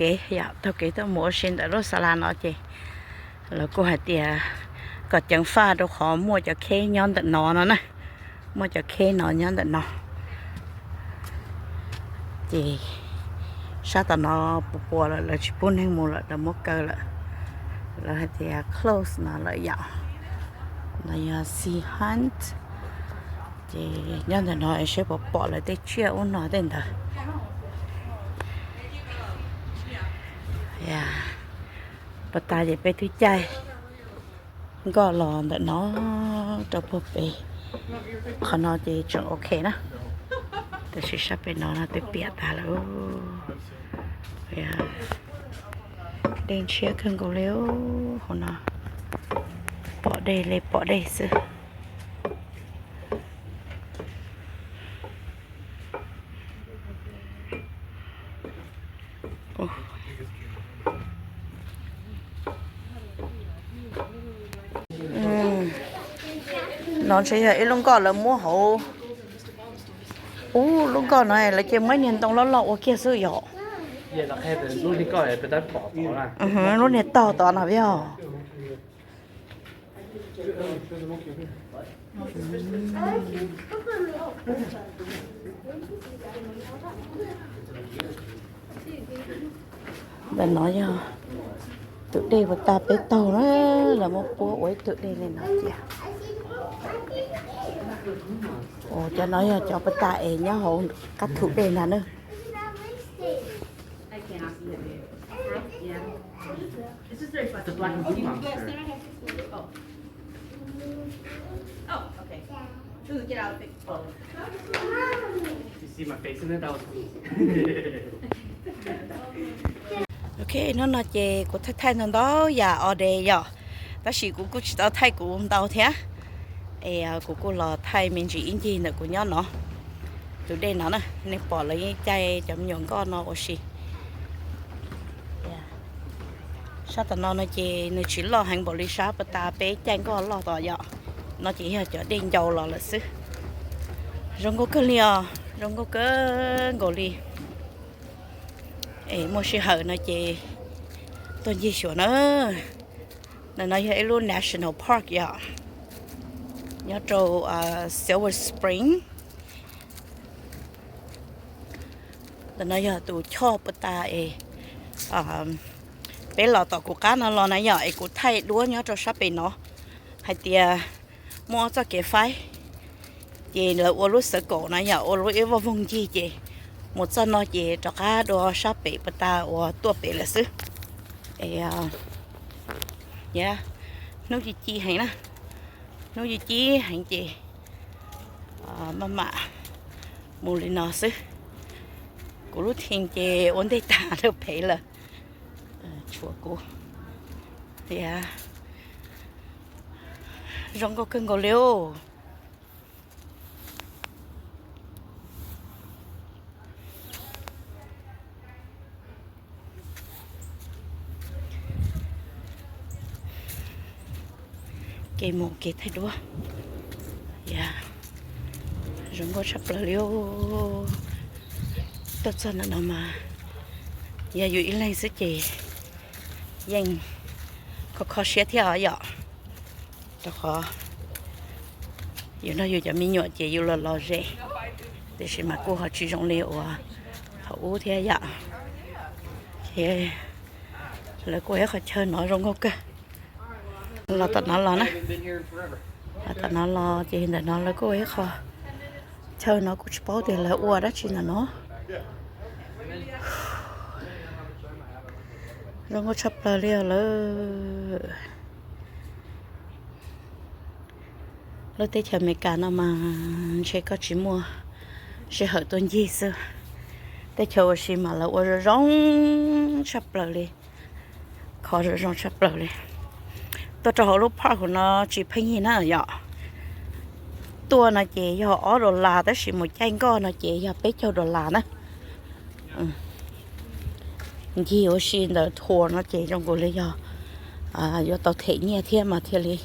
kev yom, taug kev tuaj mus ua si ntawm lub xa las no ces lawv kuj hais tias kom ceev faj rau qhov muaj cov kheb nyob ntawm no no na, muaj cov kheb no nyob ntawm no. Ces sab tom no puas puas lawm, lawv tsis pub neeg mus lawm, lawv muab kaw lawm, lawv hais tias close no lawm yom. No yog Sea Hunt. Ces nyob ntawm no es seb puas pom lawv tej tsiaj ub no tej ntawd. Puag ta ces peb twb caij nkoj los ntawm no rau puag pem, qhov no ces tseem ok na, tab sis sab pem no no twb piam tas lawm. Dej ntshiab kawg nkaus li, hauv no pom dej li pom dej xwb. No ntshe yog ib lub nkoj lawv muab hauv. Ub, lub nkoj no lawv cia muab ib niag ntoo loj loj ua kiag xwb yom. Lub niag tog tod no yog. Ntawm no yog tus dej puag ta peb taug na, lawv muab puab ua ib tug dej li no cia. Cov no yog cov puag ta es nyob hauv qab thum dej ntag na. Ok, hnub no ces kuv thaij thaij ntau ntau yam all day yom, tab sis kuv kuj tsis tau thaij kuv ntau thiab. Es kuv kuj los thaij me ntsis ib ncig ntawm kuv nyob no, tus dej no na, nej pom lawv yeej caij cov me nyuam nkoj no ua si. Sab tom no no ces nws tsis loj heev npaum li sab puag ta peb caij nkoj loj tom yom. No ces yog cov dej ncau los lawm xwb. Zoo nkauj kawg li os, zoo nkauj kawg nkaus li. Es muaj sij hawm no ces tuaj ncig xyuas na. Ntawm no yog ib lub National Park yom, nyob rau Silver Spring. Ntawm no yog tus choj puag ta es peb los tom kuv qab no los na yom, es kuv thaij duab nyob rau sab pem no hais tias muaj ob txoj kev faib, ces lawv ua lub xawv kaum na yom, ua lub ib voj voog ncig ces mus txoj no ces rov qab dua sab pem puag ta uas tuaj pem lawm xwb. Es hnub ci ci heev na, hnub ci ci heev ces maj mam mus li no xwb. Kuv lub thim ces ua ntej tag rau pem lawm, tshuav kuv. Zoo nkauj kawg nkaus li os. Kev mus kev thaij duab, yog zoo nkauj tshaj plaws li. Tuaj txog ntawm no mas yog yus ib leeg xwb ces yeej kho kho siab thiab os yom, rau qhov yus nrog yus cov me nyuam ces yus los los ze, tiam sis mas kuj ho tsis zoo li uas thaum ub thiab yom. Lawv kuj ua ib qho chaw no zoo nkauj kawg. Los tom no los na, los tom no los ces ntawm no lawv kuj ua ib qho chaw no kuj tsis paub tias lawv ua dab tsi ntawm no. Zoo nkauj tshaj plaws li os lawm. Lub teb chaws Amelikas no mas ntshe koj tsis muaj sij hawm tuaj ncig xwb. Teb chaws ua si mas lawv ua zoo zoo tshaj plaws li, kho zoo zoo tshaj plaws li. Tuaj rau hauv lub park no tsis pheej yig na yom. Tuaj no ces yog ob dollar tab sis mus caij nkoj no ces yog peb caug dollar na. Ncig ua si ntawm tour no ces zoo nkaus li yog yuav tau them nyiaj thiab mas thiaj li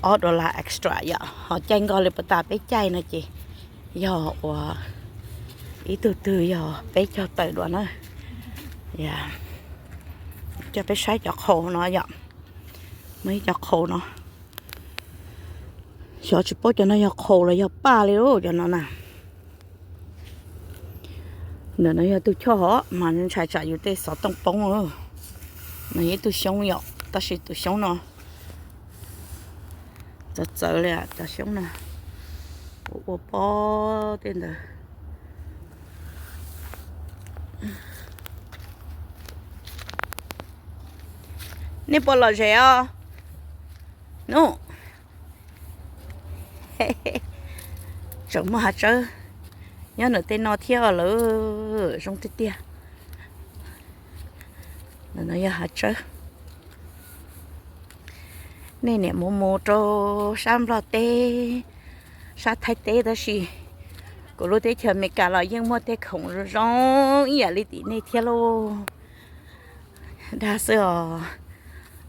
ob dollar extra yom. Ho caij nkoj li puag ta peb caij no ces yog uas ib tug twg yog peb caug tawm dua na. Yog, coj peb saib cov qhaus no yom. Muaj ib cov qhaus no, xyov tsis paub cov no yog qhaus los yog paj li lauj cov no na. Ntawm no yog tus choj hov mas ntshai tsam yus tej xov tooj poob. No yog ib tug xyoob yom, tab sis tus xyoob no txawv txawv li cov xyoob no. Ua pob tej ntawd. Nej puas lom zem os? Nub, tseem muaj hav tsawb nyob ntawm tej no thiab lawm, zoo tiag tiag. Ntawm no yog hav tsawb. Nej niam mus mus rau sab Nplog teb, sab Thaib teb tab sis kuv lub teb chaws Amelikas los yeej muaj tej khoom zoo zoo ib yam li tim nej thiab lauj. Dag xwb os,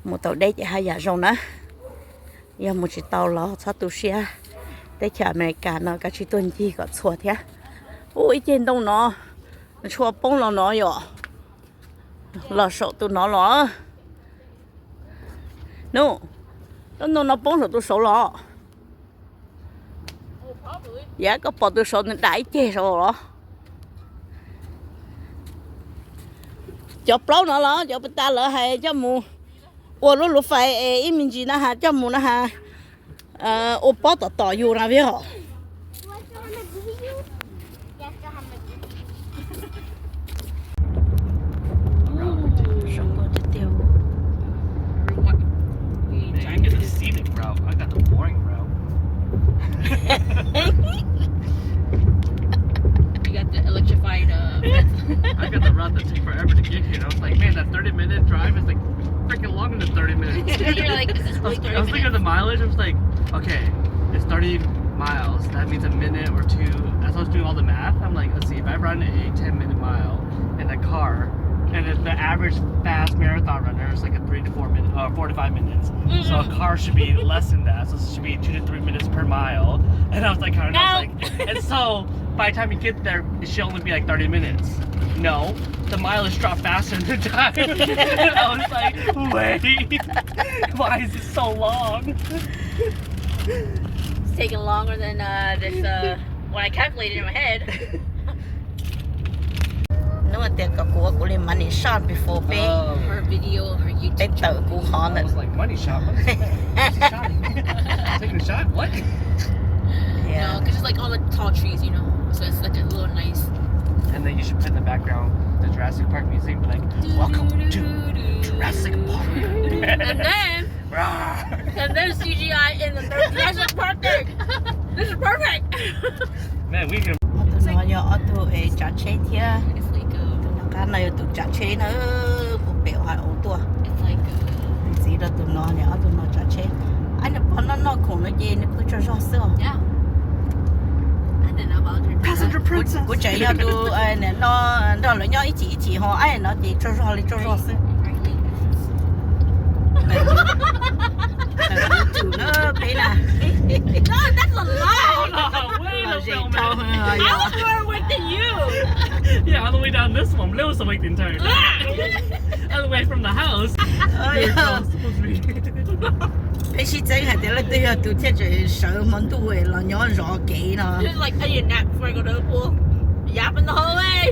mus tau deb ces haj yam zoo na. Yog mus tsis tau los txhob tu siab, teb chaws Amelikas no kav tsij tuaj ncig kom txhua thiab. Ub, ib ceg ntoo no, tshua poob los no yom, los saum tus no los. Nub, lub ntoo no poob saum tus saud los? Yam koj pom tus saud nws dam ib ceg saud los? Cov plaub no los cov puas tas lawv hais coj mus ua lub luv fais es ib me ntsis na has coj mus na has ua pob tom tom yus na vim os. Zoo nkauj tiag tiag. Man, I get the scenic route. I got the boring route. You got the electrified, uh, I got the route that took forever to get here. I was like, man, that thirty minute drive is like freaking longer than thirty minutes. You're like, is this really thirty minutes? I was looking at the mileage. I was like, okay, it's thirty miles. That means a minute or two. As I was doing all the math, I'm like, let's see, if I run a ten minute mile in a car, and if the average fast marathon runner is like a three to four minute, uh, forty-five minutes. So a car should be less than that. So it should be two to three minutes per mile. And I was like, kind of, I was like, and so by the time you get there, it should only be like thirty minutes. No, the mileage dropped faster than the time. And I was like, wait, why is it so long? It's taking longer than uh, this uh, what I calculated in my head. Nub tias kom kuv ua kuv li money shot before peb, peb tawm kuv qhov ntawd. Taking a shot? What? Yeah. No, because it's like all the tall trees, you know? So it's like a little nice. And then you should put in the background the Jurassic Park music, be like, welcome to Jurassic Park. And then And then C G I in the third Jurassic Park thing. This is perfect. Man, we can. Ob tug no yog ob tug es tsav tsheb thiab. Tus nram qab no yog tus tsav tsheb na, puag pem hais ua tuaj. Ntxiv rau tus no, ob tug no tsav tsheb. Ab, nws pog noj noj khoom no ces nws pw tsaug zog xwb os. Kuv tseem yog tus no nrog lawv nyob ib chim ib chim ho ab no ces tsaug zog li tsaug zog xwb. Tawm YouTube na peb na. Yeah, all the way down this one. Lewis awake the entire time. All the way from the house. Peb sib txeeb hais tias leej twg yog tus thiaj tseem sawv hmo ntuj los nyob zov kev no. Just like take a nap before I go to the pool. Yap in the hallway.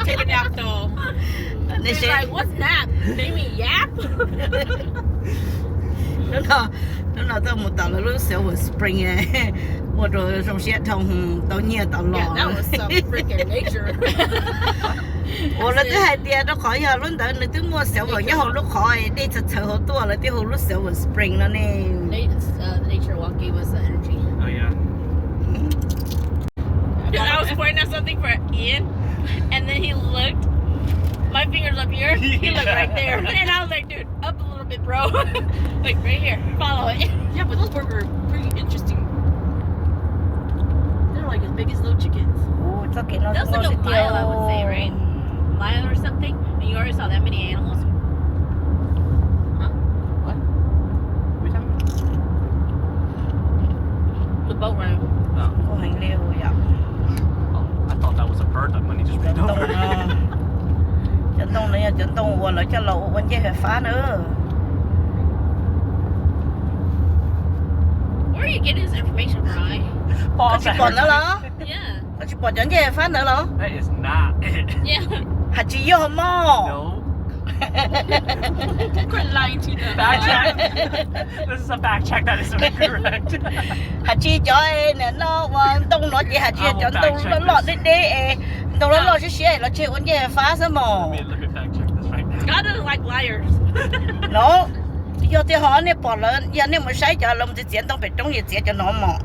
Take a nap though. He's like, what's nap? They mean yap. Hnub no, hnub no tuaj mus tom lawv lub Silver Spring, ua rau zoo siab dhau, tau nyiaj tom los. That was some freaking nature. Ua lawv twb hais tias rau qhov yog lub ntawd nws twb muaj Silver nyob hauv lub qhov dej txhawv txhawv hauv tuaj, lawv thiaj hu lub Silver Spring no ne. They, uh, the nature walk gave us the energy. Oh, yeah. Dude, I was pointing at something for Ian, and then he looked. My finger's up here. He looked right there. And I was like, dude, up a little bit, bro. Like, right here. Follow it. Yeah, but those birds are pretty interesting. They're like as big as little chickens. Ua txoj kev no zoo nkauj tiag tiag. That was like a mile, I would say, right? Mile or something, and you already saw that many animals. Huh? What? What are you talking about? The boat ride. Oh. Nkauj heev li yom. Oh, I thought that was a bird that Money just ran over. Cov ntoo uas lawv coj los ua ncej fais fab na. Where are you getting this information from? Koj tsis pom ntawd los? Yeah. Koj tsis pom cov ncej fais fab ntawd los? That is not it. Yeah. Has tsis yog mog. No. Quit lying to them. Fact check. This is a fact check that is incorrect. Has tsis cov no ua ntoo no ces has tsis cov ntoo loj loj deb deb, ntoo loj loj siab siab los tseg ua ncej fais fab xwb mog. Let me, let me fact check this right now. God doesn't like liars. No, yog tias ho nej pom lawv, yog nej mus saib cov lawv mus txiav ntoo pem roob ces txiav cov no mog.